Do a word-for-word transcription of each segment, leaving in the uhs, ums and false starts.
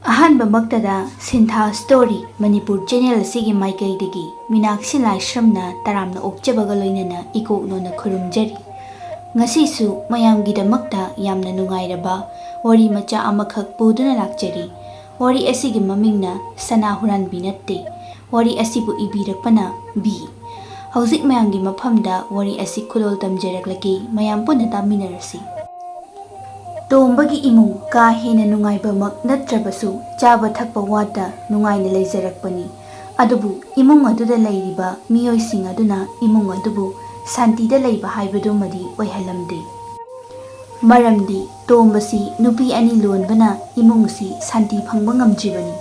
ꯑꯍꯥꯟꯕꯃꯛꯇꯗ ꯁꯤꯟꯊꯥ story Manipur channel ꯑꯁꯤꯒꯤ ꯃꯥꯏꯀꯩꯗꯒꯤ ꯃꯤꯅꯥꯛꯁꯤ ꯂꯥꯏꯁ꯭ꯔꯝꯅ ꯇꯔꯥꯝꯅ ꯑꯣꯛꯆꯕꯒ ꯂꯣꯏꯅꯅ ꯏꯀꯣꯛꯅꯣꯅ ꯈꯨꯔꯨꯝꯖꯔꯤ꯫ ꯉꯁꯤꯁꯨ ꯃꯌꯥꯝꯒꯤꯗꯃꯛꯇ ꯌꯥꯝꯅ ꯅꯨꯡꯉꯥꯏꯔꯕ ꯋꯥꯔꯤ ꯃꯆꯥ ꯑꯃꯈꯛ ꯄꯨꯗꯨꯅ ꯂꯥꯛꯆꯔꯤ꯫ ꯋꯥꯔꯤ ꯑꯁꯤꯒꯤ ꯃꯃꯤꯡꯅ ꯁꯅꯥ ꯍꯨꯔꯥꯟꯕꯤ ꯅꯠꯇꯦ꯫ ꯋꯥꯔꯤ ꯑꯁꯤꯕꯨ ꯏꯕꯤꯔꯛꯄꯅ ꯕꯤ꯫ ꯍꯧꯖꯤꯛ ꯃꯌꯥꯝꯒꯤ ꯃꯐꯝꯗ ꯋꯥꯔꯤ ꯑꯁꯤ ꯈꯨꯗꯣꯜ ꯇꯝꯖꯔꯛꯂꯒꯦ, ꯃꯌꯥꯝ ꯄꯨꯟꯅ ꯇꯥꯃꯤꯟꯅꯔꯁꯤ꯫ ꯇꯣꯝꯕꯒꯤ ꯏꯃꯨꯡ ꯀꯥ ꯍꯦꯟꯅ ꯅꯨꯡꯉꯥꯏꯕꯃꯛ ꯅꯠꯇ꯭ꯔꯕꯁꯨ ꯆꯥꯕ ꯊꯛꯄ ꯋꯥꯠꯇ ꯅꯨꯡꯉꯥꯏꯅ ꯂꯩꯖꯔꯛꯄꯅꯤ꯫ ꯑꯗꯨꯕꯨ ꯏꯃꯨꯡ ꯑꯗꯨꯗ ꯂꯩꯔꯤꯕ ꯃꯤꯑꯣꯏꯁꯤꯡ ꯑꯗꯨꯅ ꯏꯃꯨꯡ ꯑꯗꯨꯕꯨ ꯁꯥꯟꯇꯤꯗ ꯂꯩꯕ ꯍꯥꯏꯕꯗꯨꯃꯗꯤ ꯑꯣꯏꯍꯜꯂꯝꯗꯦ꯫ ꯃꯔꯝꯗꯤ ꯇꯣꯝꯕꯁꯤ ꯅꯨꯄꯤ ꯑꯅꯤ ꯂꯣꯟꯕꯅ ꯏꯃꯨꯡꯁꯤ ꯁꯥꯟꯇꯤ ꯐꯪꯕ ꯉꯝꯗ꯭ꯔꯤꯕꯅꯤ꯫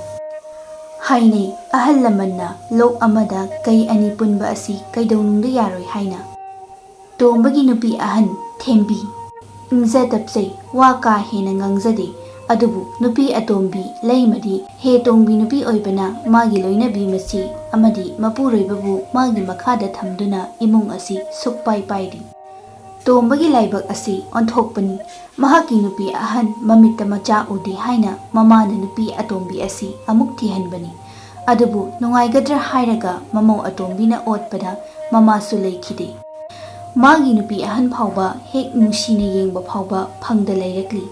ꯍꯥꯏꯅꯩ, ꯑꯍꯜ ꯂꯃꯟꯅ ꯂꯣꯛ ꯑꯃꯗ ꯀꯩ ꯑꯅꯤ ꯄꯨꯟꯕ ꯑꯁꯤ ꯀꯩꯗꯧꯅꯨꯡꯗ ꯌꯥꯔꯣꯏ ꯍꯥꯏꯅ꯫ ꯇꯣꯝꯕꯒꯤ ꯅꯨꯄꯤ ꯑꯍꯟ ꯊꯦꯝꯕꯤ ꯏꯪꯖ ꯇꯞꯆꯩ, ꯋꯥ ꯀꯥ ꯍꯦꯟꯅ ꯉꯥꯡꯖꯗꯦ꯫ ꯑꯗꯨꯕꯨ ꯅꯨꯄꯤ ꯑꯇꯣꯝꯕꯤ ꯂꯩꯃꯗꯤ ꯍꯦ ꯇꯣꯡꯕꯤ ꯅꯨꯄꯤ ꯑꯣꯏꯕꯅ ꯃꯥꯒꯤ ꯂꯣꯏꯅꯕꯤ ꯃꯆꯦ ꯑꯃꯗꯤ ꯃꯄꯨꯔꯣꯏꯕꯕꯨ ꯃꯥꯒꯤ ꯃꯈꯥꯗ ꯊꯝꯗꯨꯅ ꯏꯃꯨꯡ ꯑꯁꯤ ꯁꯨꯛꯄꯥꯏ ꯄꯥꯏꯔꯤ꯫ ꯇꯣꯝꯕꯒꯤ ꯂꯥꯏꯕꯛ ꯑꯁꯤ ꯑꯣꯟꯊꯣꯛꯄꯅꯤ꯫ ꯃꯍꯥꯛꯀꯤ ꯅꯨꯄꯤ ꯑꯍꯟ ꯃꯃꯤꯠꯇ ꯃꯆꯥ ꯎꯗꯦ ꯍꯥꯏꯅ ꯃꯃꯥꯅ ꯅꯨꯄꯤ ꯑꯇꯣꯝꯕꯤ ꯑꯁꯤ ꯑꯃꯨꯛ ꯊꯤꯍꯟꯕꯅꯤ꯫ ꯑꯗꯨꯕꯨ ꯅꯨꯡꯉꯥꯏꯒꯗ꯭ꯔꯥ ꯍꯥꯏꯔꯒ ꯃꯃꯧ ꯑꯇꯣꯝꯕꯤꯅ ꯑꯣꯠꯄꯗ ꯃꯃꯥꯁꯨ ꯂꯩꯈꯤꯗꯦ꯫ ꯃꯥꯒꯤ ꯅꯨꯄꯤ ꯑꯍꯟ ꯐꯥꯎꯕ ꯍꯦꯛ ꯅꯨꯡꯁꯤꯅ ꯌꯦꯡꯕ ꯐꯥꯎꯕ ꯐꯪꯗ ꯂꯩꯔꯛꯂꯤ꯫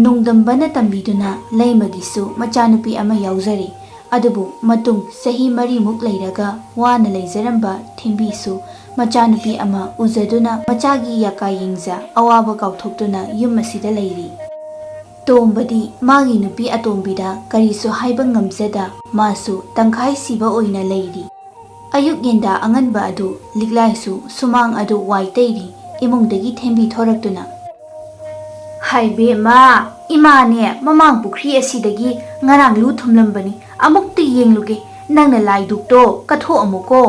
ꯅꯣꯡꯗꯝꯕꯅ ꯇꯝꯕꯤꯗꯨꯅ ꯂꯩꯃꯒꯤꯁꯨ ꯃꯆꯥꯅꯨꯄꯤ ꯑꯃ ꯌꯥꯎꯖꯔꯦ꯫ ꯑꯗꯨꯕꯨ ꯃꯇꯨꯡ ꯆꯍꯤ ꯃꯔꯤꯃꯨꯛ ꯂꯩꯔꯒ ꯋꯥꯅ ꯂꯩꯖꯔꯝꯕ ꯊꯦꯝꯕꯤꯁꯨ ꯃꯆꯥꯅꯨꯄꯤ ꯑꯃ ꯎꯖꯗꯨꯅ ꯃꯆꯥꯒꯤ ꯌꯥꯀꯥ ꯌꯦꯡꯖ ꯑꯋꯥꯕ ꯀꯥꯎꯊꯣꯛꯇꯨꯅ ꯌꯨꯝ ꯑꯁꯤꯗ ꯂꯩꯔꯤ꯫ ꯇꯣꯝꯕꯗꯤ ꯃꯥꯒꯤ ꯅꯨꯄꯤ ꯑꯇꯣꯝꯕꯤꯗ ꯀꯔꯤꯁꯨ ꯍꯥꯏꯕ ꯉꯝꯖꯗ ꯃꯥꯁꯨ ꯇꯪꯈꯥꯏ ꯁꯤꯕ ꯑꯣꯏꯅ ꯂꯩꯔꯤ꯫ ꯑꯌꯨꯛ ꯌꯦꯟꯗꯥ ꯑꯉꯟꯕ ꯑꯗꯨ ꯂꯤꯛꯂꯥꯏꯁꯨ ꯁꯨꯃꯥꯡ ꯑꯗꯨ ꯋꯥꯏ ꯇꯩꯔꯤ꯫ ꯏꯃꯨꯡꯗꯒꯤ ꯊꯦꯝꯕꯤ ꯊꯣꯔꯛꯇꯨꯅ, "ꯍꯥꯏꯕꯦꯝꯃ, ꯏꯃꯥꯅꯦ ꯃꯃꯥꯡ ꯄꯨꯈ꯭ꯔꯤ ꯑꯁꯤꯗꯒꯤ ꯉꯔꯥꯡ ꯂꯨ ꯊꯨꯝꯂꯝꯕꯅꯤ, ꯑꯃꯨꯛꯇ ꯌꯦꯡꯂꯨꯒꯦ, ꯅꯪꯅ ꯂꯥꯏꯗꯨꯛꯇꯣ ꯀꯠꯊꯣꯛꯑꯝꯃꯨꯀꯣ꯫"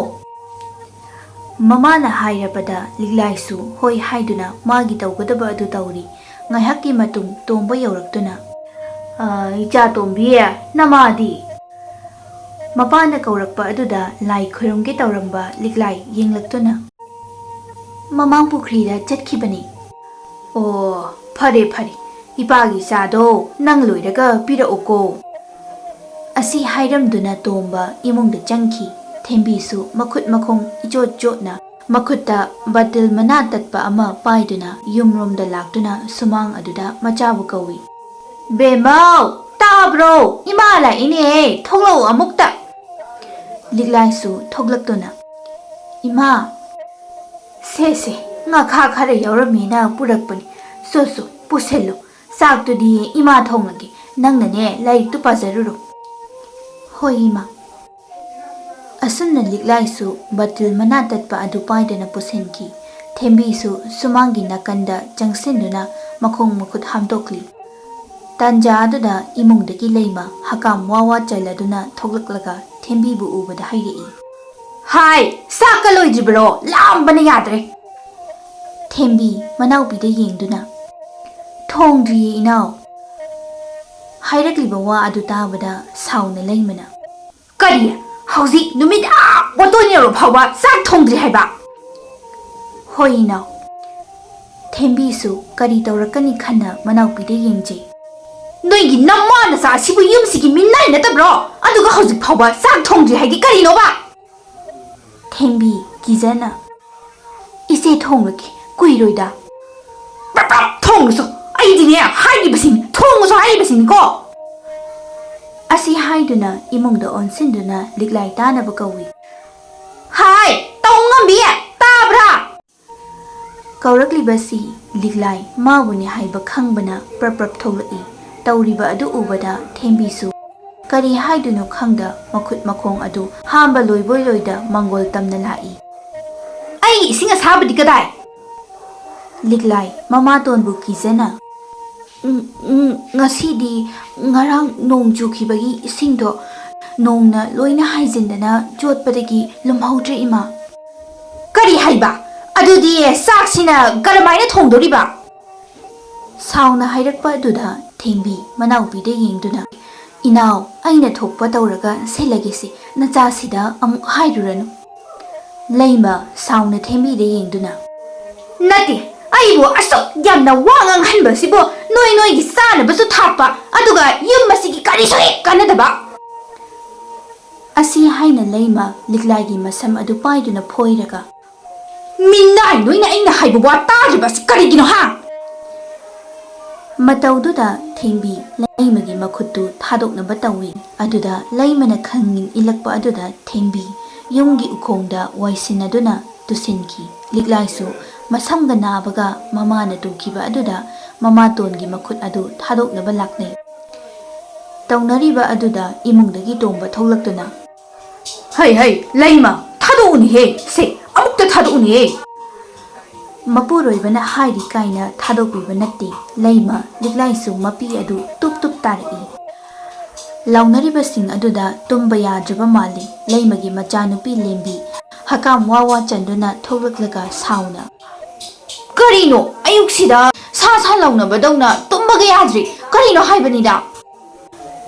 ꯃꯃꯥꯅ ꯍꯥꯏꯔꯕꯗ ꯂꯤꯛꯂꯥꯏꯁꯨ ꯍꯣꯏ ꯍꯥꯏꯗꯨꯅ ꯃꯥꯒꯤ ꯇꯧꯒꯗꯕ ꯑꯗꯨ ꯇꯧꯔꯤ꯫ ꯉꯥꯏꯍꯥꯛꯀꯤ ꯃꯇꯨꯡ ꯇꯣꯝꯕ ꯌꯧꯔꯛꯇꯨꯅ, "ꯑ, ꯏꯆꯥ ꯇꯣꯝꯕꯤ, ꯅꯃꯥꯗꯤ?" ꯃꯄꯥꯅ ꯀꯧꯔꯛꯄ ꯑꯗꯨꯗ ꯂꯥꯏ ꯈꯨꯔꯨꯝꯒꯦ ꯇꯧꯔꯝꯕ ꯂꯤꯛꯂꯥꯏ ꯌꯦꯡꯂꯛꯇꯨꯅ, "ꯃꯃꯥꯡ ꯄꯨꯈ꯭ꯔꯤꯗ ꯆꯠꯈꯤꯕꯅꯤ꯫" "ꯑꯣ, ꯐꯔꯦ ꯐꯔꯦ, "ꯏꯄꯥꯒꯤ ꯆꯥꯗꯣ ꯅꯪ ꯂꯣꯏꯔꯒ ꯄꯤꯔꯛꯎꯀꯣ"꯫ ꯑꯁꯤ ꯍꯥꯏꯔꯝꯗꯨꯅ ꯇꯣꯝꯕ ꯏꯃꯨꯡꯗ ꯆꯪꯈꯤ꯫ ꯊꯦꯝꯕꯤꯁꯨ ꯃꯈꯨꯠ ꯃꯈꯣꯡ ꯏꯆꯣꯠ ꯆꯣꯠꯅ ꯃꯈꯨꯠꯇ ꯕꯇꯤꯜ ꯃꯅꯥ ꯇꯠꯄ ꯑꯃ ꯄꯥꯏꯗꯨꯅ ꯌꯨꯝꯔꯣꯝꯗ ꯂꯥꯛꯇꯨꯅ ꯁꯨꯃꯥꯡ ꯑꯗꯨꯗ ꯃꯆꯥꯕꯨ ꯀꯧꯏ꯫ "ꯕꯦꯝꯃꯧ, ꯇꯥꯕ꯭ꯔꯣ? ꯏꯃꯥ ꯂꯥꯛꯏꯅꯦ, ꯊꯣꯛꯂꯛꯎ ꯑꯃꯨꯛꯇ"꯫ ꯂꯤꯛꯂꯥꯏꯁꯨ ꯊꯣꯛꯂꯛꯇꯨꯅ, "ꯏꯃꯥ, ꯁꯦ ꯁꯦ, ꯉꯥꯈꯥ ꯈꯔ ꯌꯥꯎꯔꯝꯃꯦꯅ ꯄꯨꯔꯛꯄꯅꯤ, ꯁꯣ ꯁꯣ, ꯄꯨꯁꯤꯜꯂꯨ꯫ ꯆꯥꯛꯇꯨꯗꯤ ꯏꯃꯥ ꯊꯣꯡꯂꯒꯦ, ꯅꯪꯅꯅꯦ ꯂꯥꯏꯔꯤꯛꯇꯨ ꯄꯥꯖꯔꯨꯔꯣ"꯫ "ꯍꯣꯏ ꯏꯃꯥ"꯫ ꯑꯁꯨꯝꯅ ꯂꯤꯛꯂꯥꯏꯁꯨ ꯕꯇꯤꯜ ꯃꯅꯥ ꯇꯠꯄ ꯑꯗꯨ ꯄꯥꯏꯗꯨꯅ ꯄꯨꯁꯤꯟꯈꯤ꯫ ꯊꯦꯝꯕꯤꯁꯨ ꯁꯨꯃꯥꯡꯒꯤ ꯅꯥꯀꯟꯗ ꯆꯪꯁꯤꯟꯗꯨꯅ ꯃꯈꯣꯡ ꯃꯈꯨꯠ ꯍꯥꯝꯗꯣꯛꯂꯤ꯫ ꯇꯥꯟꯖꯥ ꯑꯗꯨꯗ ꯏꯃꯨꯡꯗꯒꯤ ꯂꯩꯃ ꯍꯀꯥꯝ ꯋꯥ ꯋꯥ ꯆꯜꯂꯗꯨꯅ ꯊꯣꯛꯂꯛꯂꯒ ꯊꯦꯝꯕꯤꯕꯨ ꯎꯕꯗ ꯍꯥꯏꯔꯛꯏ꯫ "ꯍꯥꯏ, ꯆꯥꯛꯀ ꯂꯣꯏꯗ꯭ꯔꯤꯕꯔꯣ? ꯂꯥꯝꯕꯅ ꯌꯥꯗ꯭ꯔꯦ"꯫ ꯊꯦꯝꯕꯤ ꯃꯅꯥꯎꯄꯤꯗ ꯌꯦꯡꯗꯨꯅ, "ꯊꯣꯡꯗ꯭ꯔꯤꯌꯦ ꯏꯅꯥꯎ"꯫ ꯍꯥꯏꯔꯛꯂꯤꯕ ꯋꯥ ꯑꯗꯨ ꯇꯥꯕꯗ ꯁꯥꯎꯅ ꯂꯩꯃꯅ, "ꯀꯔꯤ? ꯍꯧꯖꯤꯛ ꯅꯨꯃꯤꯠ ꯑꯥ ꯋꯥꯇꯣꯟ ꯌꯧꯔ ꯐꯥꯎꯕ ꯆꯥꯛ ꯊꯣꯡꯗ꯭ꯔꯤ ꯍꯥꯏꯕ?" "ꯍꯣꯏ ꯏꯅꯥꯎ"꯫ ꯊꯦꯝꯕꯤꯁꯨ ꯀꯔꯤ ꯇꯧꯔꯛꯀꯅꯤ ꯈꯟꯅ ꯃꯅꯥꯎꯄꯤꯗ ꯌꯦꯡꯖꯩ꯫ "ꯅꯣꯏꯒꯤ ꯅꯃꯥ ꯅꯆꯥ ꯑꯁꯤꯕꯨ ꯌꯨꯝꯁꯤꯒꯤ ꯃꯤꯅꯥꯏ ꯅꯠꯇꯕ꯭ꯔꯣ? ꯑꯗꯨꯒ ꯍꯧꯖꯤꯛ ꯐꯥꯎꯕ ꯆꯥꯛ ꯊꯣꯡꯗ꯭ꯔꯤ ꯍꯥꯏꯗꯤ ꯀꯔꯤꯅꯣꯕ?" ꯊꯦꯝꯕꯤ ꯀꯤꯖꯅ, "ꯏꯆꯦ ꯊꯣꯡꯂꯒꯦ, ꯀꯨꯏꯔꯣꯏꯗ"꯫ "ꯄ꯭ꯔꯞ ꯄ꯭ꯔꯞ ꯊꯣꯡꯂꯨꯁꯨ, ꯑꯩꯗꯤꯅꯦ ꯍꯥꯏꯔꯤꯕꯁꯤꯡ, ꯊꯣꯡꯉꯨꯁꯨ ꯍꯥꯏꯔꯤꯕꯁꯤꯡꯅꯤꯀꯣ"꯫ ꯑꯁꯤ ꯍꯥꯏꯗꯨꯅ ꯏꯃꯨꯡꯗ ꯑꯣꯟꯁꯤꯟꯗꯨꯅ ꯂꯤꯛꯂꯥꯏ ꯇꯥꯅꯕ ꯀꯧꯏ꯫ "ꯍꯥꯏ, ꯇꯧ ꯉꯝꯕꯤ, ꯇꯥꯕ꯭ꯔꯥ?" ꯀꯧꯔꯛꯂꯤꯕꯁꯤ ꯂꯤꯛꯂꯥꯏ ꯃꯥꯕꯨꯅꯤ ꯍꯥꯏꯕ ꯈꯪꯕꯅ ꯄ꯭ꯔꯞ ꯄ꯭ꯔꯞ ꯊꯣꯛꯂꯛꯏ꯫ ꯇꯧꯔꯤꯕ ꯑꯗꯨ ꯎꯕꯗ ꯊꯦꯝꯕꯤꯁꯨ ꯀꯔꯤ ꯍꯥꯏꯗꯣꯏꯅꯣ ꯈꯪꯗ ꯃꯈꯨꯠ ꯃꯈꯣꯡ ꯑꯗꯨ ꯍꯥꯝꯕ ꯂꯣꯏꯕꯣꯏ ꯂꯣꯏꯗ ꯃꯪꯒꯣꯜ ꯇꯝꯅ ꯂꯥꯛꯏ꯫ "ꯑꯩꯒꯤ ꯏꯁꯤꯡ ꯑꯁꯥꯕꯗꯤ ꯀꯗꯥꯏ?" ꯂꯤꯛꯂꯥꯏ ꯃꯃꯥꯇꯣꯟꯕꯨ ꯀꯤꯖꯅ, "ꯎꯝ, ꯎꯝ, ꯉꯁꯤꯗꯤ ꯉꯔꯥꯡ ꯅꯣꯡ ꯆꯨꯈꯤꯕꯒꯤ ꯏꯁꯤꯡꯗꯣ ꯅꯣꯡꯅ ꯂꯣꯏꯅ ꯍꯥꯏꯖꯤꯟꯗꯅ ꯆꯣꯠꯄꯗꯒꯤ ꯂꯨꯝꯍꯧꯗ꯭ꯔꯦ ꯏꯃꯥ"꯫ "ꯀꯔꯤ ꯍꯥꯏꯕ? ꯑꯗꯨꯗꯤ ꯆꯥꯛꯁꯤꯅ ꯀꯔꯝꯍꯥꯏꯅ ꯊꯣꯡꯗꯣꯔꯤꯕ?" ꯁꯥꯎꯅ ꯍꯥꯏꯔꯛꯄ ꯑꯗꯨꯗ ꯊꯦꯝꯕꯤ ꯃꯅꯥꯎꯄꯤꯗ ꯌꯦꯡꯗꯨꯅ, "ꯏꯅꯥꯎ, ꯑꯩꯅ ꯊꯣꯛꯄ ꯇꯧꯔꯒ ꯁꯤꯜꯂꯒꯦꯁꯦ, ꯅꯆꯥꯁꯤꯗ ꯑꯃꯨꯛ ꯍꯥꯏꯔꯨꯔꯅꯨ"꯫ ꯂꯩꯃ ꯁꯥꯎꯅ ꯊꯦꯝꯕꯤꯗ ꯌꯦꯡꯗꯨꯅ, "ꯅꯠꯇꯦ, ꯑꯩꯕꯨ ꯑꯁꯨꯛ ꯌꯥꯝꯅ ꯋꯥ ꯉꯥꯡꯍꯟꯕꯁꯤꯕꯨ ꯅꯣꯏ ꯅꯣꯏꯒꯤ ꯆꯥꯅꯕꯁꯨ ꯊꯥꯛꯄ, ꯑꯗꯨꯒ ꯌꯨꯝ ꯑꯁꯤꯒꯤ ꯀꯔꯤꯁꯨ ꯍꯦꯛ ꯀꯥꯟꯅꯗꯕ꯫ ꯑꯁꯤ ꯍꯥꯏꯅ ꯂꯩꯃ ꯂꯤꯛꯂꯥꯏꯒꯤ ꯃꯁꯝ ꯑꯗꯨ ꯄꯥꯏꯗꯨꯅ ꯐꯣꯏꯔꯒ, "ꯃꯤꯅꯥꯏ ꯅꯣꯏꯅ ꯑꯩꯅ ꯍꯥꯏꯕ ꯋꯥ ꯇꯥꯗ꯭ꯔꯤꯕ ꯑꯁꯤ ꯀꯔꯤꯒꯤꯅꯣ, ꯍꯥ?" ꯃꯇꯧꯗꯨꯗ ꯊꯦꯝꯕꯤ ꯂꯩꯃꯒꯤ ꯃꯈꯨꯠꯇꯨ ꯊꯥꯗꯣꯛꯅꯕ ꯇꯧꯏ꯫ ꯑꯗꯨꯗ ꯂꯩꯃꯅ ꯈꯪ ꯏꯜꯂꯛꯄ ꯑꯗꯨꯗ ꯊꯦꯝꯕꯤ ꯌꯨꯝꯒꯤ ꯎꯈꯣꯡꯗ ꯋꯥꯏꯁꯤꯟꯅꯗꯨꯅ ꯇꯨꯁꯤꯟꯈꯤ꯫ ꯂꯤꯛꯂꯥꯏꯁꯨ ꯃꯁꯝꯒ ꯅꯥꯕꯒ ꯃꯃꯥꯅ ꯇꯨꯈꯤꯕ ꯑꯗꯨꯗ ꯃꯃꯥꯇꯣꯟꯒꯤ ꯃꯈꯨꯠ ꯑꯗꯨ ꯊꯥꯗꯣꯛꯅꯕ ꯂꯥꯛꯅꯩ꯫ ꯇꯧꯅꯔꯤꯕ ꯑꯗꯨꯗ ꯏꯃꯨꯡꯗꯒꯤ ꯇꯣꯝꯕ ꯊꯣꯛꯂꯛꯇꯨꯅ, "ꯍꯩ, ꯍꯩ, ꯂꯩꯃ, ꯊꯥꯗꯣꯛꯎꯅꯤꯍꯦ, ꯁꯦ, ꯑꯃꯨꯛꯇ ꯊꯥꯗꯣꯛꯎꯅꯤꯍꯦ!" ꯃꯄꯨꯔꯣꯏꯕꯅ ꯍꯥꯏꯔꯤ ꯀꯥꯏꯅ ꯊꯥꯗꯣꯛꯄꯤꯕ ꯅꯠꯇꯦ꯫ ꯂꯩꯃ ꯂꯤꯛꯂꯥꯏꯁꯨ ꯃꯄꯤ ꯑꯗꯨ ꯇꯨꯞ ꯇꯨꯞ ꯇꯥꯔꯛꯏ꯫ ꯂꯥꯎꯅꯔꯤꯕꯁꯤꯡ ꯑꯗꯨꯗ ꯇꯨꯝꯕ ꯌꯥꯗ꯭ꯔꯕ ꯃꯥꯜꯂꯤ꯫ ꯂꯩꯃꯒꯤ ꯃꯆꯥꯅꯨꯄꯤ ꯂꯦꯝꯕꯤ ꯍꯀꯥꯝ ꯋꯥ ꯋꯥ ꯆꯟꯗꯨꯅ ꯊꯣꯛꯂꯛꯂꯒ ꯁꯥꯎꯅ, "ꯀꯔꯤꯅꯣ ꯑꯌꯨꯛꯁꯤꯗ ꯁꯥ ꯁꯥ ꯂꯥꯎꯅꯕꯗꯧꯅ ꯇꯨꯝꯕꯒ ꯌꯥꯗ꯭ꯔꯤ? ꯀꯔꯤꯅꯣ ꯍꯥꯏꯕꯅꯤꯗ!"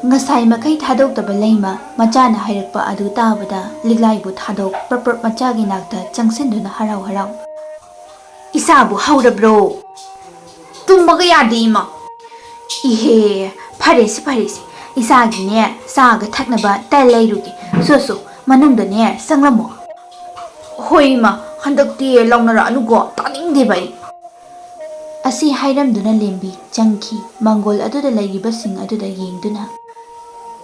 ꯉꯁꯥꯏ ꯃꯈꯩ ꯊꯥꯗꯣꯛꯇꯕ ꯂꯩꯃ ꯃꯆꯥꯅ ꯍꯥꯏꯔꯛꯄ ꯑꯗꯨ ꯇꯥꯕꯗ ꯂꯤꯛꯂꯥꯏꯕꯨ ꯊꯥꯗꯣꯛ ꯄ꯭ꯔꯞ ꯄ꯭ꯔꯞ ꯃꯆꯥꯒꯤ ꯅꯥꯛꯇ ꯆꯪꯁꯤꯟꯗꯨꯅ ꯍꯔꯥꯎ ꯍꯔꯥꯎ, "ꯏꯆꯥꯕꯨ ꯍꯧꯔꯕ꯭ꯔꯣ? ꯇꯨꯝꯕꯒ ꯌꯥꯗꯦ, ꯏꯃꯥ!" "ꯏꯍꯦ, ꯐꯔꯦꯁꯦ, ꯐꯔꯦꯁꯦ, ꯏꯆꯥꯒꯤꯅꯦ ꯆꯥꯒ ꯊꯛꯅꯕ ꯇꯜ ꯂꯩꯔꯨꯒꯦ꯫ ꯁꯣ, ꯁꯣ, ꯃꯅꯨꯡꯗꯅꯦ ꯆꯪꯂꯝꯃꯣ꯫" "ꯍꯣꯏ, ꯏꯃꯥ, ꯍꯟꯗꯛꯇꯤ ꯂꯥꯎꯅꯔꯛꯑꯅꯨꯀꯣ, ꯇꯥꯅꯤꯡꯗꯦꯕ ꯑꯩ꯫" ꯑꯁꯤ ꯍꯥꯏꯔꯝꯗꯨꯅ ꯂꯦꯝꯕꯤ ꯆꯪꯈꯤ꯫ ꯃꯪꯒꯣꯜ ꯑꯗꯨꯗ ꯂꯩꯔꯤꯕꯁꯤꯡ ꯑꯗꯨꯗ ꯌꯦꯡꯗꯨꯅ,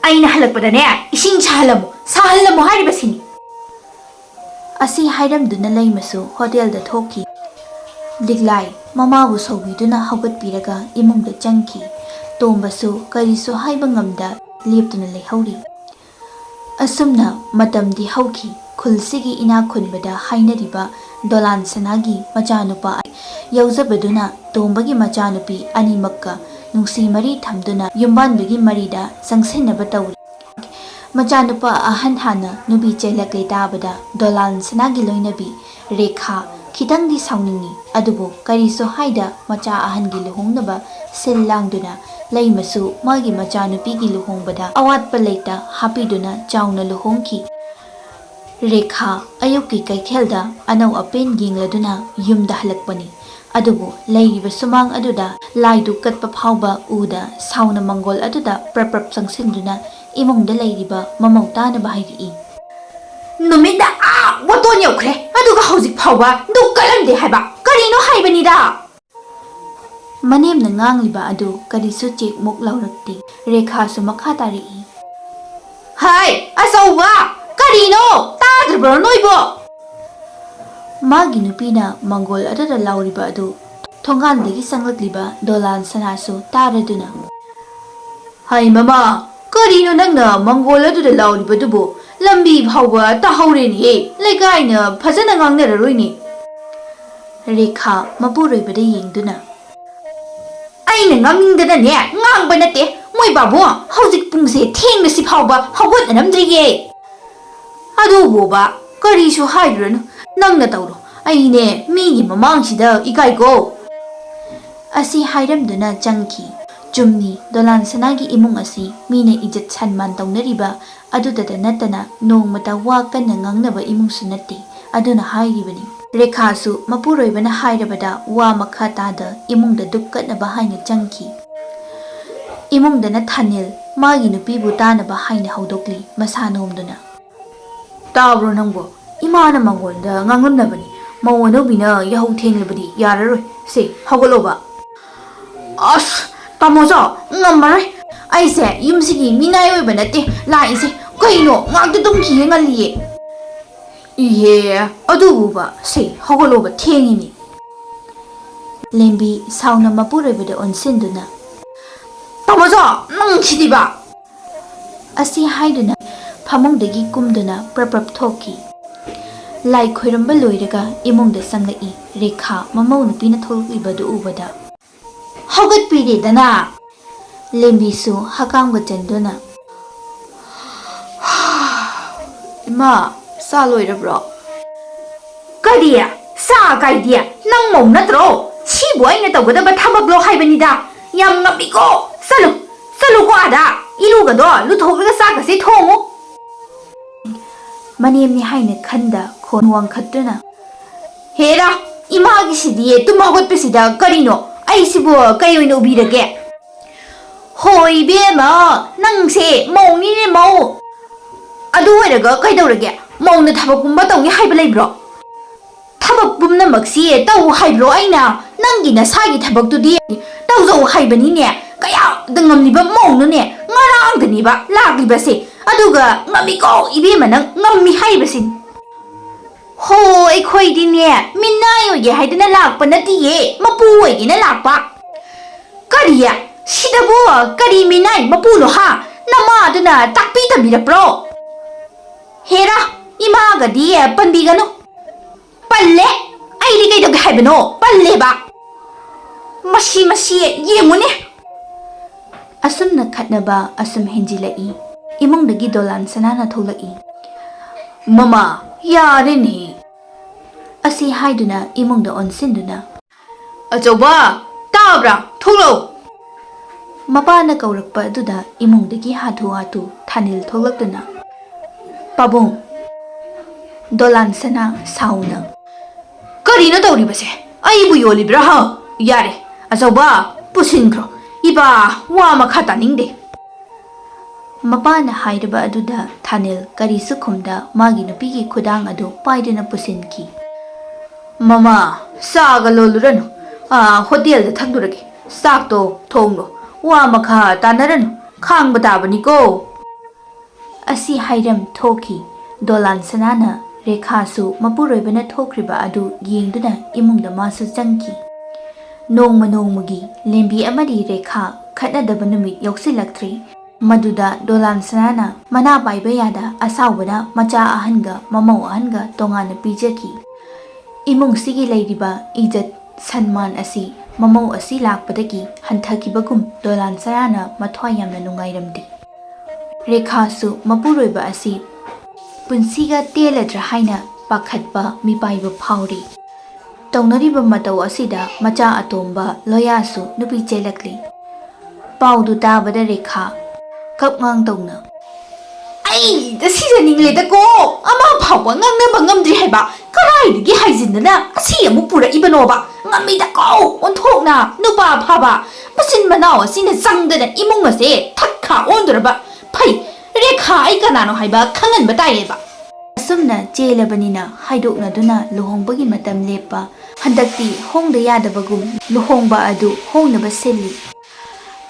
"ꯑꯩꯅ ꯍꯜꯂꯛꯄꯗꯅꯦ ꯏꯁꯤꯡ ꯁꯥꯍꯜꯂꯝꯃꯨ, ꯁꯥꯍꯜꯂꯝꯃꯨ ꯍꯥꯏꯔꯤꯕꯁꯤꯅꯤ꯫" ꯑꯁꯤ ꯍꯥꯏꯔꯝꯗꯨꯅ ꯂꯩꯃꯁꯨ ꯍꯣꯇꯦꯜꯗ ꯊꯣꯛꯈꯤ꯫ ꯂꯤꯛꯂꯥꯏ ꯃꯃꯥꯕꯨ ꯁꯧꯕꯤꯗꯨꯅ ꯍꯧꯒꯠꯄꯤꯔꯒ ꯏꯃꯨꯡꯗ ꯆꯪꯈꯤ꯫ ꯇꯣꯝꯕꯁꯨ ꯀꯔꯤꯁꯨ ꯍꯥꯏꯕ ꯉꯝꯗ ꯂꯦꯞꯇꯨꯅ ꯂꯩꯍꯧꯔꯤ꯫ ꯑꯁꯨꯝꯅ ꯃꯇꯝꯗꯤ ꯍꯧꯈꯤ꯫ ꯈꯨꯜꯁꯤꯒꯤ ꯏꯅꯥꯛ ꯈꯨꯟꯕꯗ ꯍꯥꯏꯅꯔꯤꯕ ꯗꯣꯂꯥꯟ ꯁꯅꯥꯒꯤ ꯃꯆꯥꯅꯨꯄꯥ ꯌꯥꯎꯖꯕꯗꯨꯅ ꯇꯣꯝꯕꯒꯤ ꯃꯆꯥꯅꯨꯄꯤ ꯑꯅꯤꯃꯛꯀ ꯅꯨꯡꯁꯤ ꯃꯔꯤ ꯊꯝꯗꯨꯅ ꯌꯨꯝꯕꯥꯟꯕꯒꯤ ꯃꯔꯤꯗ ꯆꯪꯁꯤꯟꯅꯕ ꯇꯧꯔꯤ꯫ ꯃꯆꯥꯅꯨꯄꯥ ꯑꯍꯟ ꯍꯥꯟꯅ ꯅꯨꯄꯤ ꯆꯦꯜꯂꯛꯂꯦ ꯇꯥꯕꯗ ꯗꯣꯂꯥꯟ ꯁꯅꯥꯒꯤ ꯂꯣꯏꯅꯕꯤ ꯔꯦꯈꯥ ꯈꯤꯇꯪꯗꯤ ꯁꯥꯎꯅꯤꯡꯏ, ꯑꯗꯨꯕꯨ ꯀꯔꯤꯁꯨ ꯍꯥꯏꯗ ꯃꯆꯥ ꯑꯍꯟꯒꯤ ꯂꯨꯍꯣꯡꯅꯕ ꯁꯤꯜ ꯂꯥꯡꯗꯨꯅ ꯂꯩꯃꯁꯨ ꯃꯥꯒꯤ ꯃꯆꯥꯅꯨꯄꯤꯒꯤ ꯂꯨꯍꯣꯡꯕꯗ ꯑꯋꯥꯠꯄ ꯂꯩꯇ ꯍꯥꯞꯄꯤꯗꯨꯅ ꯆꯥꯎꯅ ꯂꯨꯍꯣꯡꯈꯤ꯫ ꯔꯦꯈꯥ ꯑꯌꯨꯛꯀꯤ ꯀꯩꯊꯦꯜꯗ ꯑꯅꯧ ꯑꯄꯦꯟ ꯌꯦꯡꯂꯗꯨꯅ ꯌꯨꯝꯗ ꯍꯜꯂꯛꯄꯅꯤ꯫ ꯑꯗꯨꯕꯨ ꯂꯩꯔꯤꯕ ꯁꯨꯃꯥꯡ ꯑꯗꯨꯗ ꯂꯥꯏꯗꯨ ꯀꯠꯄ ꯐꯥꯎꯕ ꯎꯗ ꯁꯥꯎꯅ ꯃꯪꯒꯣꯜ ꯑꯗꯨꯗ ꯄ꯭ꯔꯞ ꯄ꯭ꯔꯞ ꯆꯪꯁꯤꯟꯗꯨꯅ ꯏꯃꯨꯡꯗ ꯂꯩꯔꯤꯕ ꯃꯃꯧ ꯇꯥꯅꯕ ꯍꯥꯏꯔꯛꯏ꯫ "ꯅꯨꯃꯤꯠꯅ ꯑꯥ ꯋꯥꯇꯣꯟ ꯌꯧꯈ꯭ꯔꯦ, ꯑꯗꯨꯒ ꯍꯧꯖꯤꯛ ꯐꯥꯎꯕ ꯗꯨꯛ ꯀꯠꯂꯝꯗꯦ ꯍꯥꯏꯕ ꯀꯔꯤꯅꯣ ꯍꯥꯏꯕꯅꯤꯗ!" ꯃꯅꯦꯝꯅ ꯉꯥꯡꯂꯤꯕ ꯑꯗꯨ ꯀꯔꯤꯁꯨ ꯆꯦꯛ ꯃꯨꯛ ꯂꯥꯎꯔꯛꯇꯦ꯫ ꯔꯦꯈꯥꯁꯨ ꯃꯈꯥ ꯇꯥꯔꯛꯏ꯫ "ꯍꯥꯏ, ꯑꯆꯧꯕ! ꯀꯔꯤꯅꯣ? ꯇꯥꯗ꯭ꯔꯕ꯭ꯔꯣ ꯅꯣꯏꯕꯣ?" ꯃꯥꯒꯤ ꯅꯨꯄꯤꯅ ꯃꯪꯒꯣꯜ ꯑꯗꯨꯗ ꯂꯥꯎꯔꯤꯕ ꯑꯗꯨ ꯊꯣꯡꯒꯥꯟꯗꯒꯤ ꯆꯪꯂꯛꯂꯤꯕ ꯗꯣꯂꯥꯟ ꯁꯅꯥꯁꯨ ꯇꯥꯔꯗꯨꯅ, "ꯍꯥꯏ ꯃꯃꯥ, ꯀꯔꯤꯅꯣ ꯅꯪꯅ ꯃꯪꯒꯣꯜ ꯑꯗꯨꯗ ꯂꯥꯎꯔꯤꯕꯗꯨꯕꯨ? ꯂꯝꯕꯤ ꯐꯥꯎꯕ ꯇꯥꯍꯧꯔꯦꯅꯦꯍꯦ, ꯂꯩꯀꯥꯏꯅ ꯐꯖꯅ ꯉꯥꯡꯅꯔꯔꯣꯏꯅꯦ꯫" ꯔꯦꯈꯥ ꯃꯄꯨꯔꯣꯏꯕꯗ ꯌꯦꯡꯗꯨꯅ, "ꯑꯩꯅ ꯉꯥꯡꯅꯤꯡꯗꯅꯅꯦ ꯉꯥꯡꯕ ꯅꯠꯇꯦ, ꯃꯣꯏ ꯄꯥꯕꯨꯡ ꯍꯧꯖꯤꯛ ꯄꯨꯡꯁꯦ ꯊꯦꯡꯂꯁꯤ ꯐꯥꯎꯕ ꯍꯧꯒꯠꯅꯔꯝꯗ꯭ꯔꯤꯌꯦ꯫" "ꯑꯗꯨꯕꯨꯕ, ꯀꯔꯤꯁꯨ ꯍꯥꯏꯔꯨꯔꯅꯨ, ꯅꯪꯅ ꯇꯧꯔꯣ, ꯑꯩꯅꯦ ꯃꯤꯒꯤ ꯃꯃꯥꯡꯁꯤꯗ ꯏꯀꯥꯏꯀꯣ꯫" ꯑꯁꯤ ꯍꯥꯏꯔꯝꯗꯨꯅ ꯆꯪꯈꯤ꯫ ꯆꯨꯝꯃꯤ, ꯗꯣꯂꯥꯟ ꯁꯅꯥꯒꯤ ꯏꯃꯨꯡ ꯑꯁꯤ ꯃꯤꯅ ꯏꯖꯠ ꯁꯟꯃꯥꯟ ꯇꯧꯅꯔꯤꯕ ꯑꯗꯨꯗꯇ ꯅꯠꯇꯅ ꯅꯣꯡꯃꯇ ꯋꯥ ꯀꯟꯅ ꯉꯥꯡꯅꯕ ꯏꯃꯨꯡꯁꯨ ꯅꯠꯇꯦ꯫ ꯑꯗꯨꯅ ꯍꯥꯏꯔꯤꯕꯅꯤ꯫ ꯔꯦꯈꯥꯁꯨ ꯃꯄꯨꯔꯣꯏꯕꯅ ꯍꯥꯏꯔꯕꯗ ꯋꯥ ꯃꯈꯥ ꯇꯥꯗ ꯏꯃꯨꯡꯗ ꯗꯨꯛ ꯀꯠꯅꯕ ꯍꯥꯏꯅ ꯆꯪꯈꯤ꯫ ꯏꯃꯨꯡꯗꯅ ꯊꯥꯅꯤꯜ ꯃꯥꯒꯤ ꯅꯨꯄꯤꯕꯨ ꯇꯥꯅꯕ ꯍꯥꯏꯅ ꯍꯧꯗꯣꯛꯂꯤ ꯃꯁꯥ ꯅꯣꯝꯗꯨꯅ꯫ "ꯇꯥꯕ꯭ꯔꯣ ꯅꯪꯕꯣ? ꯏꯃꯥꯅ ꯃꯉꯣꯟꯗ ꯉꯥꯡꯂꯝꯅꯕꯅꯤ꯫ ꯃꯧ ꯑꯅꯧꯕꯤꯅ ꯌꯥꯍꯧ ꯊꯦꯡꯂꯕꯗꯤ ꯌꯥꯔꯔꯣꯏ꯫ ꯁꯦ, ꯍꯧꯒꯠꯂꯣꯕ꯫" "ꯑꯁ, ꯇꯥꯃꯣꯆꯧ, ꯉꯝꯃꯔꯣꯏ꯫ ꯑꯩꯁꯦ ꯌꯨꯝꯁꯤꯒꯤ ꯃꯤꯅꯥꯏ ꯑꯣꯏꯕ ꯅꯠꯇꯦ ꯂꯥꯛꯏꯁꯦ꯫ ꯀꯩꯅꯣ, ꯉꯥꯛꯇ ꯇꯨꯝꯈꯤꯒꯦ, ꯉꯜꯂꯤꯌꯦ꯫" "ꯏꯍꯦ, ꯑꯗꯨꯕꯨꯕ, ꯁꯦ, ꯍꯧꯒꯠꯂꯣꯕ, ꯊꯦꯡꯉꯤꯅꯦ꯫" ꯂꯦꯝꯕꯤ ꯁꯥꯎꯅ ꯃꯄꯨꯔꯣꯏꯕꯗ ꯑꯣꯟꯁꯤꯟꯗꯨꯅ, "ꯇꯥꯃꯣꯆꯧ, ꯅꯪ ꯁꯤꯗꯤꯕ!" ꯑꯁꯤ ꯍꯥꯏꯗꯨꯅ ꯐꯃꯨꯡꯗꯒꯤ ꯀꯨꯝꯗꯨꯅ ꯄ꯭ꯔꯞ ꯄ꯭ꯔꯞ ꯊꯣꯛꯈꯤ꯫ ꯂꯥꯏ ꯈꯣꯏꯔꯝꯕ ꯂꯣꯏꯔꯒ ꯏꯃꯨꯡꯗ ꯆꯪꯂꯛꯏ꯫ ꯔꯦꯈꯥ ꯃꯃꯧ ꯅꯨꯄꯤꯅ ꯊꯣꯛꯂꯛꯂꯤꯕꯗꯨ ꯎꯕꯗ, "ꯍꯧꯒꯠꯄꯤꯔꯦꯗꯅ!" ꯂꯦꯝꯕꯤꯁꯨ ꯍꯀꯥꯝꯒ ꯆꯟꯗꯨꯅ, "ꯏꯃꯥ, ꯆꯥ ꯂꯣꯏꯔꯕ꯭ꯔꯣ?" "ꯀꯔꯤ? ꯆꯥ ꯀꯥꯏꯗꯤ? ꯅꯪ ꯃꯧ ꯅꯠꯇ꯭ꯔꯣ? ꯁꯤꯕꯨ ꯑꯩꯅ ꯇꯧꯒꯗꯕ ꯊꯕꯛꯂꯣ ꯍꯥꯏꯕꯅꯤꯗ꯫ ꯌꯥꯝ ꯉꯝꯃꯤꯀꯣ꯫ ꯆꯠꯂꯨ, ꯆꯠꯂꯨꯀꯣ ꯑꯥꯗ꯫ ꯏꯔꯨꯒꯗꯣ ꯂꯨꯊꯣꯛꯂꯒ ꯆꯥꯛꯀꯁꯦ ꯊꯣꯡꯉꯨ꯫" ꯃꯅꯦꯝꯅꯤ ꯍꯥꯏꯅ ꯈꯟꯗ ꯈꯣꯟ ꯋꯥꯡꯈꯠꯇꯨꯅ, "ꯍꯦꯔꯥ, ꯏꯃꯥꯒꯤꯁꯤꯗꯤ ꯇꯨꯝ ꯍꯧꯒꯠꯄꯁꯤꯗ ꯀꯔꯤꯅꯣ? ꯑꯩꯁꯤꯕꯨ ꯀꯩ ꯑꯣꯏꯅ ꯎꯕꯤꯔꯒꯦ? ꯍꯣꯏ ꯏꯕꯦꯝꯃ, ꯅꯪꯁꯦ ꯃꯧꯅꯤꯅꯦ, ꯃꯧ꯫ ꯑꯗꯨ ꯑꯣꯏꯔꯒ ꯀꯩꯗꯧꯔꯒꯦ? ꯃꯧꯅ ꯊꯕꯛ ꯄꯨꯝꯕ ꯇꯧꯅꯤ ꯍꯥꯏꯕ ꯂꯩꯕ꯭ꯔꯣ? ꯊꯕꯛ ꯄꯨꯝꯅꯃꯛꯁꯤ ꯇꯧ ꯍꯥꯏꯕ꯭ꯔꯣ ꯑꯩꯅ? ꯅꯪꯒꯤ ꯅꯁꯥꯒꯤ ꯊꯕꯛꯇꯨꯗꯤ ꯇꯧꯖꯧ ꯍꯥꯏꯕꯅꯤꯅꯦ꯫ ꯀꯌꯥꯗ ꯉꯝꯂꯤꯕ ꯃꯧꯅꯣꯅꯦ? ꯉꯔꯥꯡꯗꯅꯦꯕ ꯂꯥꯛꯂꯤꯕꯁꯦ, ꯑꯗꯨꯒ ꯉꯝꯃꯤꯀꯣ ꯏꯕꯦꯝꯃ, ꯅꯪ ꯉꯝꯃꯤ ꯍꯥꯏꯔꯤꯕꯁꯤ꯫ ꯍꯣ, ꯑꯩꯈꯣꯏꯗꯤꯅꯦ ꯃꯤꯅꯥꯏ ꯑꯣꯏꯒꯦ ꯍꯥꯏꯗꯅ ꯂꯥꯛꯄ ꯅꯠꯇꯤꯌꯦ, ꯃꯄꯨ ꯑꯣꯏꯒꯦꯅ ꯂꯥꯛꯄ꯫ ꯀꯔꯤ? ꯁꯤꯗꯕꯨ ꯀꯔꯤ ꯃꯤꯅꯥꯏ ꯃꯄꯨꯅꯣ ꯍꯥ? ꯅꯃꯥꯗꯨꯅ ꯇꯥꯛꯄꯤ ꯇꯝꯕꯤꯔꯛꯄ꯭ꯔꯣ? ꯍꯦꯔꯥ, ꯏꯃꯥꯒꯗꯤ ꯄꯟꯕꯤꯒꯅꯨ꯫ ꯄꯜꯂꯦ? ꯑꯩꯗꯤ ꯀꯩꯗꯧꯒꯦ ꯍꯥꯏꯕꯅꯣ? ꯄꯜꯂꯦꯕ꯫ ꯃꯁꯤ, ꯃꯁꯤ ꯌꯦꯡꯉꯨꯅꯦ꯫ ꯑꯁꯨꯝꯅ ꯈꯠꯅꯕ ꯑꯁꯨꯝ ꯍꯦꯟꯖꯤꯜꯂꯛꯏ꯫ ꯏꯃꯨꯡꯗꯒꯤ ꯗꯣꯂꯥꯟ ꯁꯅꯥꯅ ꯊꯣꯛꯂꯛꯏ꯫ "ꯃꯃꯥ, ꯌꯥꯔꯦꯅꯦ!" ꯑꯁꯤ ꯍꯥꯏꯗꯨꯅ ꯏꯃꯨꯡꯗ ꯑꯣꯟꯁꯤꯟꯗꯨꯅ, "ꯑꯆꯧꯕ, ꯇꯥꯕ꯭ꯔꯥ? ꯊꯣꯛꯂꯛꯎ!" ꯃꯄꯥꯅ ꯀꯧꯔꯛꯄ ꯑꯗꯨꯗ ꯏꯃꯨꯡꯗꯒꯤ ꯍꯥꯊꯨ ꯍꯥꯊꯨ ꯊꯥꯅꯤꯜ ꯊꯣꯛꯂꯛꯇꯨꯅ, "ꯄꯥꯕꯨꯡ!" ꯗꯣꯂꯥꯟ ꯁꯅꯥ ꯁꯥꯎꯅ, "ꯀꯔꯤꯅꯣ ꯇꯧꯔꯤꯕꯁꯦ? ꯑꯩꯕꯨ ꯌꯣꯜꯂꯤꯕ꯭ꯔꯥ ꯍ? ꯌꯥꯔꯦ, ꯑꯆꯧꯕ, ꯄꯨꯁꯤꯟꯈ꯭ꯔꯣ꯫ ꯏꯕꯥ, ꯋꯥ ꯃꯈꯥ ꯇꯥꯅꯤꯡꯗꯦ꯫" ꯃꯄꯥꯅ ꯍꯥꯏꯔꯕ ꯑꯗꯨꯗ ꯊꯥꯅꯤꯜ ꯀꯔꯤꯁꯨ ꯈꯨꯝꯗ ꯃꯥꯒꯤ ꯅꯨꯄꯤꯒꯤ ꯈꯨꯗꯥꯡ ꯑꯗꯨ ꯄꯥꯏꯗꯨꯅ ꯄꯨꯁꯤꯟꯈꯤ꯫ "ꯃꯃꯥ, ꯆꯥꯒ ꯂꯣꯜꯂꯨꯔꯅꯨ꯫ ꯑꯥ, ꯍꯣꯇꯦꯜꯗ ꯊꯛꯂꯨꯔꯒꯦ꯫ ꯆꯥꯛꯇꯣ ꯊꯣꯡꯂꯣ꯫ ꯋꯥ ꯃꯈꯥ ꯇꯥꯅꯔꯅꯨ꯫ ꯈꯥꯡꯕ ꯇꯥꯕꯅꯤꯀꯣ꯫" ꯑꯁꯤ ꯍꯥꯏꯔꯝ ꯊꯣꯛꯈꯤ꯫ ꯗꯣꯂꯥꯟ ꯁꯅꯥꯅ ꯔꯦꯈꯥꯁꯨ ꯃꯄꯨꯔꯣꯏꯕꯅ ꯊꯣꯛꯈ꯭ꯔꯤꯕ ꯑꯗꯨ ꯌꯦꯡꯗꯨꯅ ꯏꯃꯨꯡꯗ ꯃꯥꯁꯨ ꯆꯪꯈꯤ꯫ ꯅꯣꯡꯃ ꯅꯣꯡꯃꯒꯤ ꯂꯦꯝꯕꯤ ꯑꯃꯗꯤ ꯔꯦꯈꯥ ꯈꯠꯅꯗꯕ ꯅꯨꯃꯤꯠ ꯌꯧꯁꯤꯜꯂꯛꯇ꯭ꯔꯤ꯫ ꯃꯗꯨꯗ ꯗꯣꯂꯥꯟ ꯁꯅꯥꯅ ꯃꯅꯥ ꯄꯥꯏꯕ ꯌꯥꯗ ꯑꯁꯥꯎꯕꯅ ꯃꯆꯥ ꯑꯍꯟꯒ ꯃꯃꯧ ꯑꯍꯟꯒ ꯇꯣꯉꯥꯟꯅ ꯄꯤꯖꯈꯤ꯫ ꯏꯃꯨꯡꯁꯤꯒꯤ ꯂꯩꯔꯤꯕ ꯏꯖꯠ ꯁꯟꯃꯥꯟ ꯑꯁꯤ ꯃꯃꯧ ꯑꯁꯤ ꯂꯥꯛꯄꯗꯒꯤ ꯍꯟꯊꯈꯤꯕꯒꯨꯝ ꯗꯣꯂꯥꯟ ꯁꯅꯥꯅ ꯃꯊ꯭ꯋꯥꯏ ꯌꯥꯝꯅ ꯅꯨꯡꯉꯥꯏꯔꯝꯗꯦ꯫ ꯔꯦꯈꯥꯁꯨ ꯃꯄꯨꯔꯣꯏꯕ ꯑꯁꯤ ꯄꯨꯟꯁꯤꯒ ꯇꯦꯜꯂꯗ꯭ꯔꯥ ꯍꯥꯏꯅ ꯄꯥꯈꯠꯄ ꯃꯤꯄꯥꯏꯕ ꯐꯥꯎꯔꯤ꯫ ꯇꯧꯅꯔꯤꯕ ꯃꯇꯧ ꯑꯁꯤꯗ ꯃꯆꯥ ꯑꯇꯣꯝꯕ ꯂꯣꯌꯥꯁꯨ ꯅꯨꯄꯤ ꯆꯦꯜꯂꯛꯂꯤ꯫ ꯄꯥꯎꯗꯨ ꯇꯥꯕꯗ ꯔꯦꯈꯥ ꯀꯞꯉꯥꯡ ꯇꯧꯅ, "ꯑꯩ ꯑꯩꯗ ꯁꯤꯖꯅꯤꯡꯂꯦꯗꯀꯣ꯫ ꯑꯃ ꯐꯥꯎꯕ ꯉꯥꯡꯅꯕ ꯉꯝꯗ꯭ꯔꯤ ꯍꯥꯏꯕ꯫ ꯀꯗꯥꯏꯗꯒꯤ ꯍꯥꯏꯖꯤꯟꯗꯅ ꯑꯁꯤ ꯑꯃꯨꯛ ꯄꯨꯔꯛꯏꯕꯅꯣꯕ? ꯉꯝꯃꯤꯗꯀꯣ, ꯑꯣꯟꯊꯣꯛꯅ ꯅꯨꯄꯥ ꯐꯥꯕ꯫ ꯃꯆꯤꯟ ꯃꯅꯥꯎ ꯑꯁꯤꯅ ꯆꯪꯗꯅ ꯏꯃꯨꯡ ꯑꯁꯦ ꯊꯛꯈꯥ ꯑꯣꯟꯗꯣꯔꯕ꯫ ꯐꯩ, ꯔꯦꯈꯥ ꯑꯩ ꯀꯅꯥꯅꯣ ꯍꯥꯏꯕ ꯈꯪꯍꯟꯕ ꯇꯥꯏꯌꯦꯕ꯫ ꯑꯁꯨꯝꯅ ꯆꯦꯜꯂꯕꯅꯤꯅ ꯍꯥꯏꯗꯣꯛꯅꯗꯨꯅ ꯂꯨꯍꯣꯡꯕꯒꯤ ꯃꯇꯝ ꯂꯦꯞꯄ꯫ ꯍꯟꯗꯛꯇꯤ ꯍꯣꯡꯗ ꯌꯥꯗꯕꯒꯨꯝ ꯂꯨꯍꯣꯡꯕ ꯑꯗꯨ ꯍꯣꯡꯅꯕ ꯁꯤꯜꯂꯤ꯫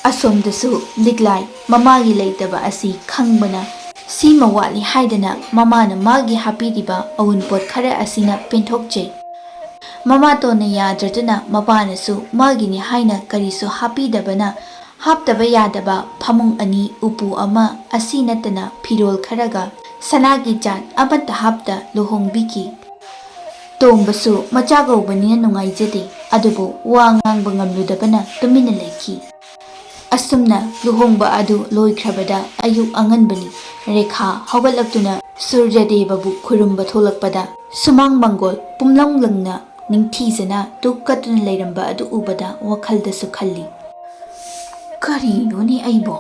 ꯑꯁꯣꯝꯗꯁꯨ ꯂꯤꯛꯂꯥꯏ ꯃꯃꯥꯒꯤ ꯂꯩꯇꯕ ꯑꯁꯤ ꯈꯪꯕꯅ ꯁꯤꯃ ꯋꯥꯠꯂꯤ ꯍꯥꯏꯗꯅ ꯃꯃꯥꯅ ꯃꯥꯒꯤ ꯍꯥꯞꯄꯤꯔꯤꯕ ꯑꯎꯟꯄꯣꯠ ꯈꯔ ꯑꯁꯤꯅ ꯄꯦꯟꯊꯣꯛꯆꯩ꯫ ꯃꯃꯥꯇꯣꯟꯅ ꯌꯥꯗ꯭ꯔꯗꯨꯅ ꯃꯄꯥꯅꯁꯨ ꯃꯥꯒꯤꯅꯤ ꯍꯥꯏꯅ ꯀꯔꯤꯁꯨ ꯍꯥꯞꯄꯤꯗꯕꯅ ꯍꯥꯞꯇꯕ ꯌꯥꯗꯕ ꯐꯃꯨꯡ ꯑꯅꯤ, ꯎꯄꯨ ꯑꯃ ꯑꯁꯤ ꯅꯠꯇꯅ ꯐꯤꯔꯣꯜ ꯈꯔꯒ ꯁꯅꯥꯒꯤ ꯖꯥꯠ ꯑꯃꯠꯇ ꯍꯥꯞꯇ ꯂꯨꯍꯣꯡꯕꯤꯈꯤ꯫ ꯇꯣꯝꯕꯁꯨ ꯃꯆꯥ ꯀꯧꯕꯅꯤꯅ ꯅꯨꯡꯉꯥꯏꯖꯗꯦ, ꯑꯗꯨꯕꯨ ꯋꯥ ꯉꯥꯡꯕ ꯉꯝꯂꯨꯗꯕꯅ ꯇꯨꯃꯤꯟꯅ ꯂꯩꯈꯤ꯫ ꯑꯁꯨꯝꯅ ꯂꯨꯍꯣꯡꯕ ꯑꯗꯨ ꯂꯣꯏꯈ꯭ꯔꯕꯗ ꯑꯌꯨꯛ ꯑꯉꯟꯕꯅꯤ꯫ ꯔꯦꯈꯥ ꯍꯧꯒꯠꯂꯛꯇꯨꯅ ꯁꯨꯔꯖꯗꯦꯕꯕꯨ ꯈꯨꯔꯨꯝꯕ ꯊꯣꯛꯂꯛꯄꯗ ꯁꯨꯃꯥꯡ ꯃꯪꯒꯣꯜ ꯄꯨꯝꯂꯪ ꯂꯪꯅ ꯅꯤꯡꯊꯤꯖꯅ ꯇꯨꯛ ꯀꯠꯇꯨꯅ ꯂꯩꯔꯝꯕ ꯑꯗꯨ ꯎꯕꯗ ꯋꯥꯈꯜꯗꯁꯨ ꯈꯜꯂꯤ, "ꯀꯔꯤꯅꯣꯅꯦ ꯑꯩꯕꯣ?"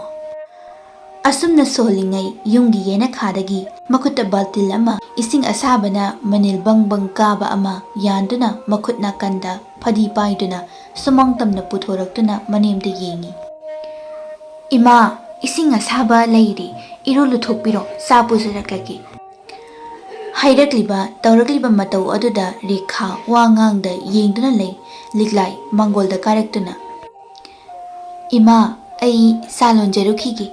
ꯑꯁꯨꯝꯅ ꯁꯣꯜꯂꯤꯉꯩ ꯌꯨꯝꯒꯤ ꯌꯦꯅꯈꯥꯗꯒꯤ ꯃꯈꯨꯠꯇ ꯕꯥꯜꯇꯤꯜ ꯑꯃ, ꯏꯁꯤꯡ ꯑꯁꯥꯕꯅ ꯃꯅꯤꯜ ꯕꯪ ꯕꯪ ꯀꯥꯕ ꯑꯃ ꯌꯥꯟꯗꯨꯅ ꯃꯈꯨꯠ ꯅꯥꯀꯟꯗ ꯐꯗꯤ ꯄꯥꯏꯗꯨꯅ ꯁꯨꯃꯥꯡ ꯇꯝꯅ ꯄꯨꯊꯣꯔꯛꯇꯨꯅ ꯃꯅꯦꯝꯗ ꯌꯦꯡꯉꯤ꯫ "ꯏꯃꯥ, ꯏꯁꯤꯡ ꯑꯁꯥꯕ ꯂꯩꯔꯦ, ꯏꯔꯨ ꯂꯨꯊꯣꯛꯄꯤꯔꯣ, ꯆꯥ ꯄꯨꯖꯔꯛꯂꯒꯦ꯫" ꯍꯥꯏꯔꯛꯂꯤꯕ ꯇꯧꯔꯛꯂꯤꯕ ꯃꯇꯧ ꯑꯗꯨꯗ ꯔꯦꯈꯥ ꯋꯥ ꯉꯥꯡꯗ ꯌꯦꯡꯗꯨꯅ ꯂꯩ꯫ ꯂꯤꯛꯂꯥꯏ ꯃꯪꯒꯣꯜꯗ ꯀꯥꯔꯛꯇꯨꯅ, "ꯏꯃꯥ, ꯑꯩ ꯆꯥ ꯂꯣꯟꯖꯔꯨꯈꯤꯒꯦ꯫"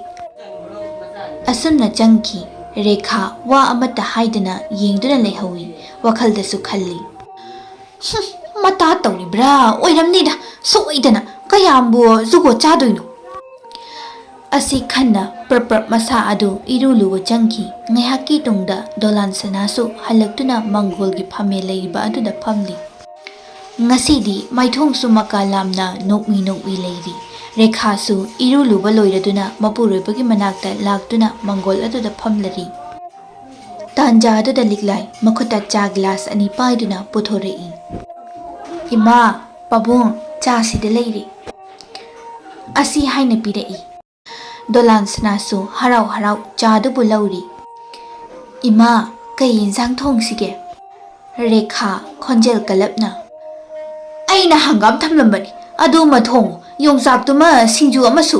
ꯑꯁꯨꯝꯅ ꯆꯪꯈꯤ꯫ ꯔꯦꯈꯥ ꯋꯥ ꯑꯃꯠꯇ ꯍꯥꯏꯗꯅ ꯌꯦꯡꯗꯨꯅ ꯂꯩꯍꯧꯏ꯫ ꯋꯥꯈꯜꯗꯁꯨ ꯈꯜꯂꯤ, "ꯍꯨꯝ, ꯃꯇꯥ ꯇꯧꯔꯤꯕ꯭ꯔꯥ ꯑꯣꯏꯔꯝꯅꯤꯗ, ꯁꯣꯏꯗꯅ꯫ ꯀꯌꯥꯝꯕꯨ ꯖꯨꯒꯣꯠ ꯆꯥꯗꯣꯏꯅꯣ?" ꯑꯁꯤ ꯈꯟꯅ ꯄ꯭ꯔꯞ ꯄ꯭ꯔꯞ ꯃꯁꯥ ꯑꯗꯨ ꯏꯔꯨ ꯂꯨꯕ ꯆꯪꯈꯤ꯫ ꯉꯥꯏꯍꯥꯛꯀꯤ ꯇꯨꯡꯗ ꯗꯣꯂꯥꯟ ꯁꯅꯥꯁꯨ ꯍꯜꯂꯛꯇꯨꯅ ꯃꯪꯒꯣꯜꯒꯤ ꯐꯝꯃꯦ ꯂꯩꯔꯤꯕ ꯑꯗꯨꯗ ꯐꯝꯂꯤ꯫ ꯉꯁꯤꯗꯤ ꯃꯥꯏꯊꯣꯡꯁꯨ ꯃꯀꯥ ꯂꯥꯝꯅ ꯅꯣꯛꯃꯤ ꯅꯣꯛꯃꯤ ꯂꯩꯔꯤ꯫ ꯔꯦꯈꯥꯁꯨ ꯏꯔꯨ ꯂꯨꯕ ꯂꯣꯏꯔꯗꯨꯅ ꯃꯄꯨꯔꯣꯏꯕꯒꯤ ꯃꯅꯥꯛꯇ ꯂꯥꯛꯇꯨꯅ ꯃꯪꯒꯣꯜ ꯑꯗꯨꯗ ꯐꯝꯂꯔꯤ꯫ ꯇꯥꯟꯖꯥ ꯑꯗꯨꯗ ꯂꯤꯛꯂꯥꯏ ꯃꯈꯨꯠꯇ ꯆꯥ ꯒꯤꯂꯥꯁ ꯑꯅꯤ ꯄꯥꯏꯗꯨꯅ ꯄꯨꯊꯣꯔꯛꯏ꯫ "ꯏꯃꯥ, ꯄꯥꯕꯨꯡ, ꯆꯥ ꯁꯤꯗ ꯂꯩꯔꯦ꯫" ꯑꯁꯤ ꯍꯥꯏꯅ ꯄꯤꯔꯛꯏ꯫ ꯗꯣꯂꯥꯟ ꯁꯅꯥꯁꯨ ꯍꯔꯥꯎ ꯍꯔꯥꯎ ꯆꯥꯗꯨꯕꯨ ꯂꯧꯔꯤ꯫ "ꯏꯃꯥ, ꯀꯩ ꯏꯟꯁꯥꯡ ꯊꯣꯡꯁꯤꯒꯦ?" ꯔꯦꯈꯥ ꯈꯣꯟꯖꯦꯜ ꯀꯜꯂꯞꯅ, "ꯑꯩꯅ ꯍꯪꯒꯥꯝ ꯊꯝꯂꯝꯕꯅꯤ, ꯑꯗꯨꯃ ꯊꯣꯡꯉꯨ, ꯌꯣꯡꯆꯥꯛꯇꯨꯃ, ꯁꯤꯡꯖꯨ ꯑꯃꯁꯨ꯫"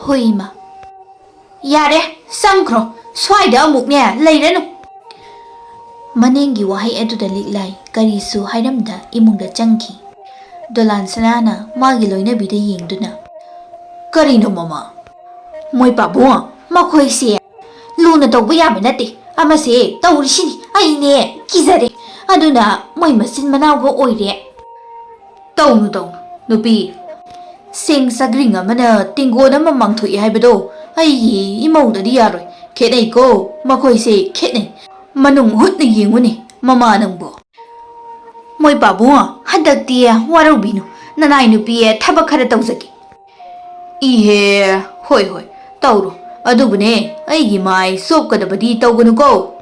ꯍꯣꯏ ꯏꯃꯥ꯫ "ꯌꯥꯔꯦ, ꯆꯪꯈ꯭ꯔꯣ, ꯁ꯭ꯋꯥꯏꯗ ꯑꯃꯨꯛꯅꯦ ꯂꯩꯔꯅꯨ꯫" ꯃꯅꯦꯝꯒꯤ ꯋꯥꯍꯩ ꯑꯗꯨꯗ ꯂꯤꯛꯂꯥꯏ ꯀꯔꯤꯁꯨ ꯍꯥꯏꯔꯝꯗ ꯏꯃꯨꯡꯗ ꯆꯪꯈꯤ꯫ ꯗꯣꯂꯥꯟ ꯁꯅꯥꯅ ꯃꯥꯒꯤ ꯂꯣꯏꯅꯕꯤꯗ ꯌꯦꯡꯗꯨꯅ, "ꯀꯔꯤꯅꯣ ꯃꯃꯥ?" "ꯃꯣꯏ ꯄꯥꯕꯨꯡ, ꯃꯈꯣꯏꯁꯦ ꯂꯨꯅ ꯇꯧꯕ ꯌꯥꯕ ꯅꯠꯇꯦ꯫ ꯑꯃꯁꯦ ꯇꯧꯔꯤꯁꯤꯅꯤ, ꯑꯩꯅꯦ ꯀꯤꯖꯔꯦ꯫ ꯑꯗꯨꯅ ꯃꯣꯏ ꯃꯆꯤꯟ ꯃꯅꯥꯎꯒ ꯑꯣꯏꯔꯦ꯫ ꯇꯧꯅꯨ, ꯇꯧꯅꯨ, ꯅꯨꯄꯤ꯫ ꯁꯦꯡ ꯆꯒ꯭ꯔꯤꯡ ꯑꯃꯅ ꯇꯦꯡꯒꯣꯟ ꯑꯃ ꯃꯥꯡꯊꯣꯛꯏ ꯍꯥꯏꯕꯗꯣ ꯑꯩꯒꯤ ꯏꯃꯧꯗꯗꯤ ꯌꯥꯔꯣꯏ꯫ ꯈꯦꯠꯅꯩꯀꯣ, ꯃꯈꯣꯏꯁꯦ ꯈꯦꯠꯅꯩ꯫ ꯃꯅꯨꯡ ꯍꯨꯠꯅ ꯌꯦꯡꯉꯨꯅꯦ, ꯃꯃꯥ ꯅꯪꯕꯣ꯫" "ꯃꯣꯏ ꯄꯥꯕꯨꯡ, ꯍꯟꯗꯛꯇꯤ ꯋꯥꯔꯧꯕꯤꯅꯨ꯫ ꯅꯅꯥꯏ ꯅꯨꯄꯤ ꯊꯕꯛ ꯈꯔ ꯇꯧꯖꯒꯦ꯫" "ꯏꯍꯦ, ꯍꯣꯏ, ꯍꯣꯏ, ꯇꯧꯔꯣ꯫ ꯑꯗꯨꯕꯨꯅꯦ, ꯑꯩꯒꯤ ꯃꯥꯏ ꯆꯣꯞꯀꯗꯕꯗꯤ ꯇꯧꯒꯅꯨꯀꯣ꯫